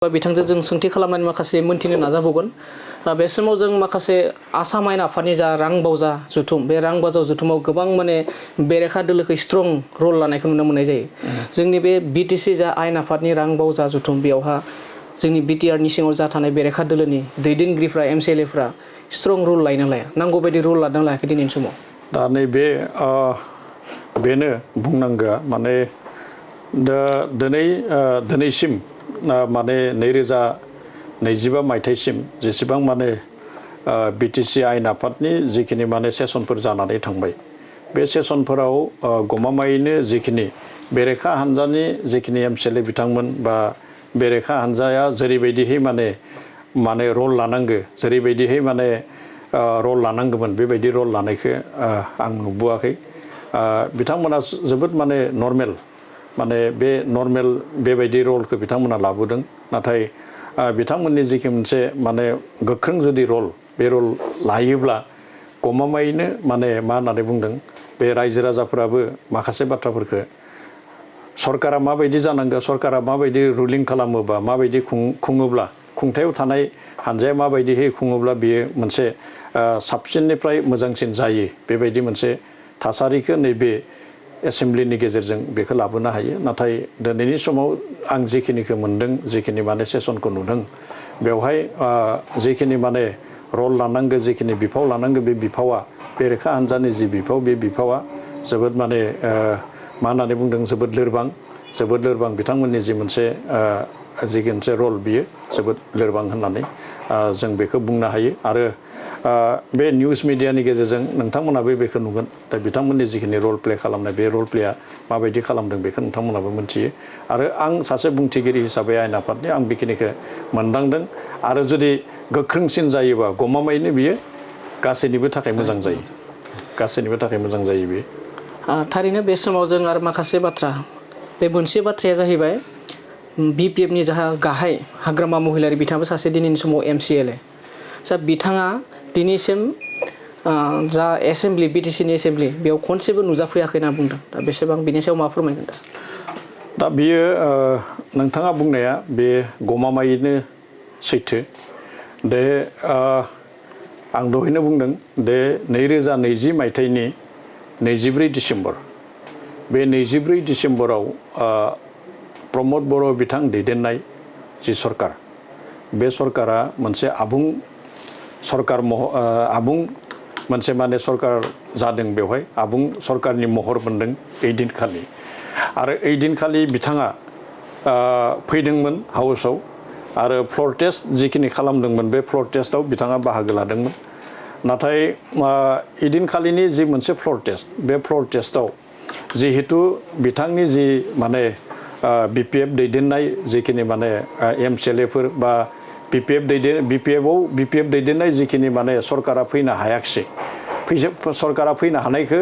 बिथांजों जों सोंथि खालामनानै माखासे मोनथिनो नाजाबावगोन बे समाव जों माखासे आसाम आयेन आफादनि जा रां बावजा जुथुम बे रां बावजा जुथुमाव गोबां माने बेरेखा दोलोखौ स्ट्रं रल लानायखौ नुनो मोननाय जायो जोंनि बे बिटिसि जा आयेन आफादनि रां बावजा जुथुम बेयावहा जोंनि बिटिआरनि सिङाव जा थानाय बेरेखा दोलोनि दैदेनगिरिफ्रा एमसिएलएफ्रा स्ट्रं रल लायना लाया नांगौ बायदि रल लादों लायाखै दिनैनि समाव दा नैबे बेनो बुंनांगौआ माने दिनैसिम माने 2025 मायथाइसिम जेसेबां माने बिटिसि आयेन आफादनि जिखिनि माने सेसनफोर जानानै थांबाय बे सेसनफोराव गमामायैनो जिखिनि बेरेखा हानजानि जिखिनि एमसिएलए बिथांमोन बा बेरेखा हानजाया जेरैबायदिहै माने रल लानांगो जेरैबायदिहै माने रल लानांगौमोन बेबायदि रल लानायखौ आं नुबोआखै बिथांमोना जोबोद माने नर्मेल माने बे नर्मेल बेबायदि रलखौ बिथांमोना लाबोदों नाथाय बिथांमोननि जिखि मोनसे माने गोख्रों जुदि रल बे रल लायोब्ला गमामायैनो माने मा होननानै बुंदों बे रायजो राजाफोराबो माखासे बाथ्राफोरखौ सरकारा माबायदि जानांगौ सरकारा माबायदि रुलिं खालामोबा माबायदि खुङोब्ला खुंथायाव थानाय हानजाया माबायदिहै खुङोब्ला बेयो मोनसे साबसिननिफ्राय मोजांसिन जायो बेबायदि मोनसे थासारिखौ नैबे एसेम्ब्लिनि गेजेरजों बेखौ लाबोनो हायो नाथाय दिनैनि समाव आं जिखिनिखौ मोनदों जिखिनि माने सेसनखौ नुदों बेवहाय जिखिनि माने रल लानांगौ जिखिनि बिफाव लानांगौ बे बिफावा बेरेखा हानजानि जि बिफाव बे बिफावा जोबोद माने मा होननानै बुंदों जोबोद लोरबां बिथांमोननि जि मोनसे रल बियो जोबोद लोरबां होननानै जों बेखौ बुंनो हायो आरो बे निउस मिडियानि गेजेरजों नोंथांमोनाबो बेखौ नुगोन दा बिथांमोननि जिखिनि रल प्ले खालामनाय बे रल प्लेया माबायदि खालामदों बेखौ नोंथांमोनाबो मिथियो आरो आं सासे बुंथिगिरि हिसाबै आयेन आफादनि आं बेखिनिखौ मोनदांदों आरो जुदि गोख्रोंसिन जायोबा गमामायैनो बियो गासैनिबो थाखाय मोजां जायो गासैनिबो थाखाय मोजां जायो बियो थारैनो बे समाव जों आरो माखासे बाथ्रा बे मोनसे बाथ्राया जाहैबाय बिपिएफनि जा गाहाय हाग्रामा महिलारि बिथाङाबो सासे दिनैनि समाव एमसिएलए दा बिथाङा दिनैसिम जा एसेम्ब्लि बिटिसिनि एसेम्ब्लि बेयाव खनसेबो नुजाफैयाखै होनना बुंदों दा बेसेबां बिनि सायाव मा फोरमायगोन दा बियो नोंथाङा बुंनाया बे गमामायैनो सैथो दे आं दहायनो बुंदों दे 2020 मायथाइनि 24 डिसेम्बर बे 24 डिसेम्बराव प्रमद बर' बिथां दैदेननाय जि सरकार बे सरकारा मोनसे आबुं सरकार आबुं मोनसे माने सरकार जादों बेवहाय आबुं सरकारनि महर मोनदों ओइ दिनखालि आरो ओइ दिनखालि बिथाङा फैदोंमोन हाउसआव आरो फ्लर टेस्ट जिखिनि खालामदोंमोन बे फ्लर टेस्टआव बिथाङा बाहागो लादोंमोन नाथाय इदिनखालिनि जि मोनसे फ्लर टेस्ट बे फ्लर टेस्टआव जिहेतु बिथांनि जि माने बिपिएफ दैदेननाय जिखिनि माने एमसिएलएफोर बा बिपिएफ दैदेननाय जिखिनि माने सरकारा फैनो हायाखिसै सरकारा फैनो हानायखौ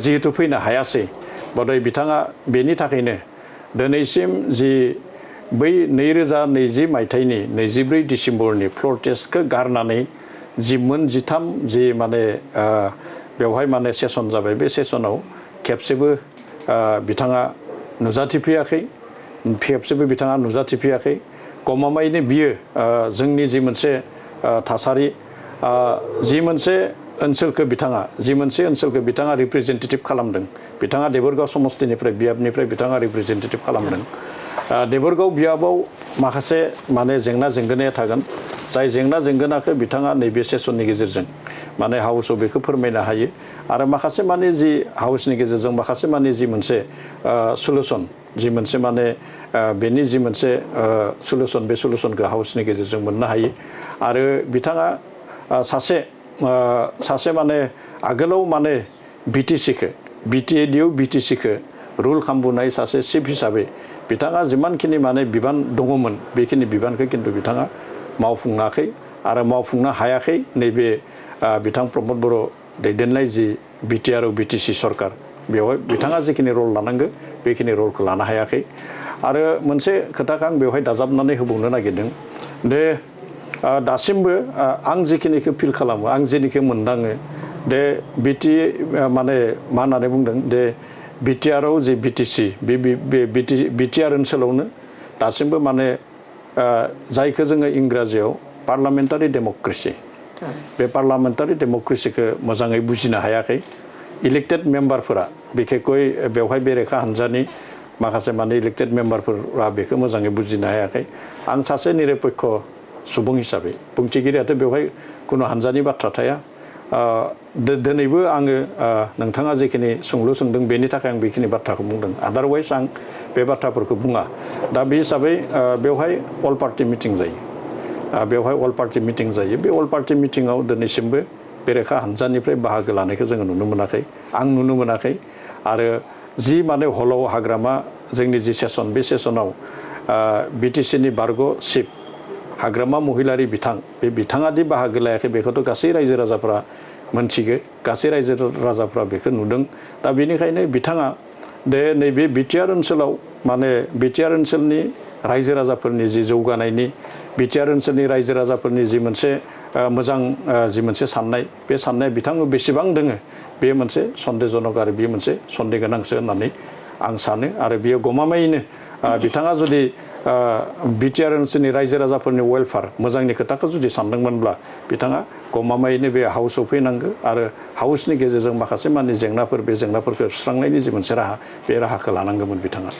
जिहेतु फैनो हायासै बदै बिथाङा बेनि थाखायनो दिनैसिम जि बै 2020 मायथाइनि 24 डिसेम्बरनि फ्लर टेस्टखौ गारनानै जि मोनजिथाम जि माने बेवहाय माने सेसन जाबाय बे सेसनाव खेबसेबो बिथाङा नुजाथिफैयाखै गमामायैनो बियो जोंनि जि मोनसे थासारि जि मोनसे ओनसोलखौ बिथाङा रिप्रेजेन्टेटिभ खालामदों बिथाङा देबोरगाव समस्तिनिफ्राय बियाबनिफ्राय बिथाङा रिप्रेजेन्टेटिभ खालामदों देबोरगाव बियाबाव माखासे माने जेंना जेंगोनाया थागोन जाय जेंना जेंगोनाखौ बिथाङा नैबे सेसननि गेजेरजों माने हाउसआव बेखौ फोरमायनो हायो आरो माखासे माने जि हाउसनि गेजेरजों माखासे माने जि मोनसे सलुसन जि मोनसे माने बेनि जि मोनसे सलुसन बे सलुसनखौ हाउसनि गेजेरजों मोननो हायो आरो बिथाङा सासे माने आगोलाव माने बिटिसिखौ रुल खालामबोनाय सासे चिफ हिसाबै बिथाङा जिमानखिनि माने बिबान दङमोन बेखिनि बिबानखौ खिन्थु बिथाङा मावफुङाखै आरो मावफुंनो हायाखै नैबे बिथां प्रमद बर' दैदेननाय जि बिटिआर आरो बिटिसि सरकार बेवहाय बिथाङा जिखिनि रल लानांगौ बेखिनि रलखौ लानो हायाखै आरो मोनसे खोथाखौ आं बेवहाय दाजाबनानै होबावनो नागिरदों दे दासिमबो आं जिखिनिखौ फिल खालामो आं जेनिखौ मोनदाङो दे माने मा होननानै बुंदों दे बिटिआरआव जे बिटिसि बे बिटिआर ओनसोलावनो दासिमबो माने जायखौ जोङो इंराजियाव पार्लामेन्टारि डेम'क्रेसि बे पार्लामेन्टारि डेम'क्रेसिखौ मोजाङै बुजिनो हायाखै इलेक्टेड मेम्बारफोरा बिखेखै बेवहाय बेरेखा हान्जानि माखासे माने इलेक्टेड मेम्बारफोरा बेखौ मोजाङै बुजिनो हायाखै आं सासे निरपेक्ष सुबुं हिसाबै बुंथिगिरियाथ' बेवहाय खुनु हान्जानि बाथ्रा थाया दिनैबो आङो नोंथाङा जिखिनि सोंलु सोंदों बेनि थाखाय आं बेखिनि बाथ्राखौ बुंदों आदारवाइज आं बे बाथ्राफोरखौ बुङा दा बे हिसाबै बेवहाय अल पार्टि मिटिं जायो बेवहाय अल पार्टि मिटिं जायो बे अल पार्टि मिटिङाव दिनैसिमबो बेरेखा हान्जानिफ्राय बाहागो लानायखौ जोङो नुनो मोनाखै आं नुनो मोनाखै आरो जि माने हलाव हाग्रामा जोंनि जि सेसन बे सेसनाव बिटिसिनि बारग' चिफ हाग्रामा महिलारि बिथां बे बिथाङा दि बाहागो लायाखै बेखौथ' गासै रायजो राजाफ्रा मोनथिगो गासै रायजो राजाफ्रा बेखौ नुदों दा बेनिखायनो बिथाङा दे नैबे बिटिआर ओनसोलाव माने बिटिआर ओनसोलनि रायजो राजाफोरनि जि जौगानायनि बिटिआर ओनसोलनि रायजो राजाफोरनि जि मोनसे मोजां जि मोनसे साननाय बे साननाया बिथाङा बेसेबां दोङो बेयो मोनसे सन्देहजनक आरो बेयो मोनसे सन्देह गोनांसो होननानै आं सानो आरो बेयो गमामायैनो बिथाङा जुदि बिटिआर ओनसोलनि रायजो राजाफोरनि वेलफेयार मोजांनि खोथाखौ जुदि सानदोंमोनब्ला बिथाङा गमामायैनो बे हाउसआव फैनांगौ आरो हाउसनि गेजेरजों माखासे माने जेंनाफोर बे जेंनाफोरखौ सुस्रांनायनि जि मोनसे राहा बे राहाखौ लानांगौमोन बिथाङा